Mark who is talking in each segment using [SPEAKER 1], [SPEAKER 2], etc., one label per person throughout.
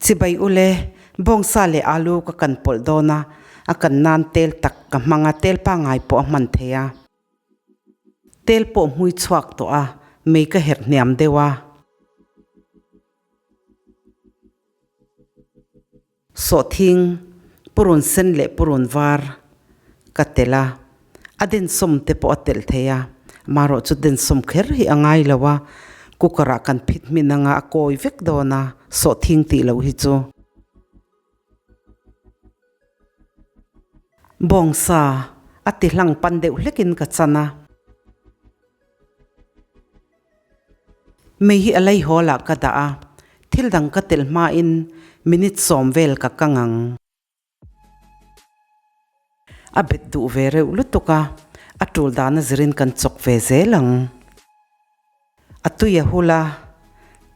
[SPEAKER 1] Chibai ule, bawngsa leh alu ka kan pawlh dawn a, a kan nan tel tak ka hmang a, tel pangngai pawh a hman thei a. Tel pawh hmui chhuak tawh a, mei ka herh hniam deuh a. Sawhthing, purun sen leh purun var ka telh a, a densawm te pawh a telh thei a, amaherawh chu densawm kher hi a ngai lo a, cooker ah kan phit hmin anga a kawi vek dawn a, sawhthing tih loh hi chu. Bawngsa a ti hlang pan deuh hlekin ka chan a. Mei hi a lei hawl ah ka dah a, thil dang ka telh hmain minute sawm vel ka kang ang. A bet duh ve reuh lutuk a, a tul dana zirin kan chawk ve zel ang. A tui a hul a,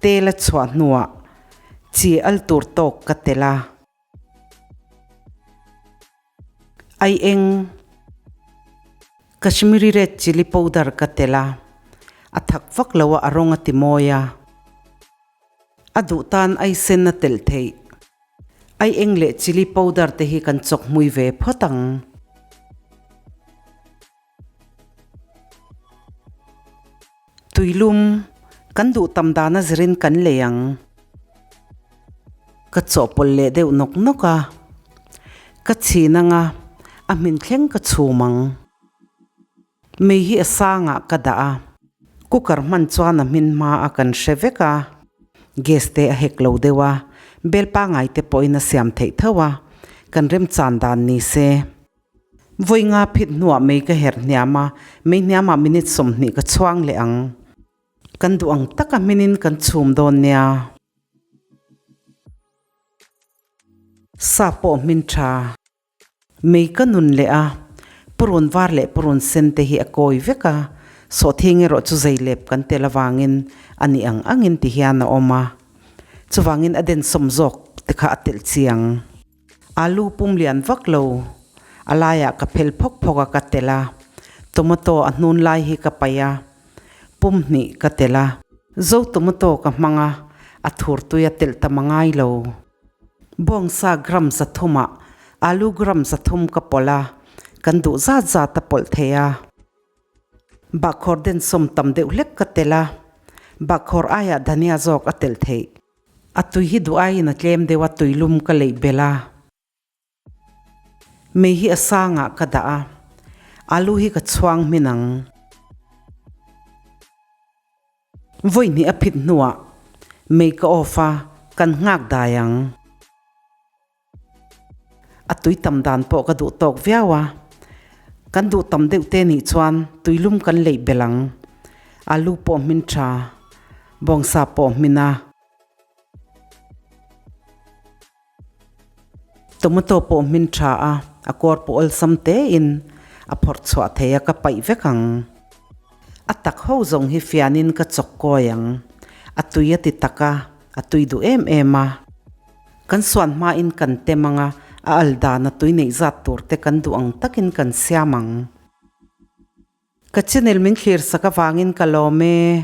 [SPEAKER 1] tel a chhuah hnuah chi al tur tawk ka telh a. Ai eng Kashmiri red chilli powder ka telh a, a thak vak lo a, a rawng a ti mawi a. A duh tan ai sen a telh theih. Ai eng leh chilli powder te hi kan chawk hmui ve phawt ang. Tuilum, kan duh tam dana zirin kan lei ang. Ka chawhpawlh leh deuh nawk nawk a, ka chhin anga a hmin thleng ka chhum ang. Mei hi a sangah ka dah a, cooker hman chuan a hmin hma a kan hre vek a, gas te a hek lo deuh a, bel pangai te pawhin a siam theih tho a, kan remchan dan ni se. Vawi nga phit hnuah mei ka herh hniam a, mei hniamah minute 20 ka chhuang leh ang. Kan duh ang taka hminin kan chhum dawn nia. Sa pawh hmin tha. Mei ka nun leh a, purun var leh purun sen te hi a kawi vek a, sawhthing erawh chu zei lep kan tel avangin a nih ang angin ti hian a awm a. Chuvangin a densawm zawk te kha a telh chiang. Alu pum lian vak lo, a laiah ka phel phawk phawk a ka telh a, tomato a hnun lai hi ka paih a, pum hnih ka telh a. Zo tomato ka hmang a, a thur tui a telh tam a ngai lo. Bawngsa gram zathumah alu gram zathum ka pawlh a, kan duh zat zat a pawlh thei a. Bahkhawr densawm tam deuh hlek ka telh a, bahkhawr aiah dhania zawk a telh theih. A tui hi duh aiin a tlem deuh a, tuilum ka leih belh a. Mei hi a sangah ka dah a, alu hi ka chhuang hmin ang. Vawi hnih a phit hnuah mei ka off a, kan nghak dai ang. A tui tam dan pawh ka duh tawk viau a, kan duh tam deuh te nih chuan tuilum kan leih belh ang. Alu pawh hmin tha, bawngsa pawh hmin a. Tomato pawh hmin tha a, a kawr pawh awlsam tein a phawrh chhuah thei a, ka paih vek ang. A tak ho zawng hi fianin ka chawk kawi ang. A tui a ti tak a, a tui duh em em a. Kan suan hmain kan tem ang a, a al dana tui neih zat tur te kan duh ang takin kan siam ang. Ka channel min thlir sak avangin ka lawm e.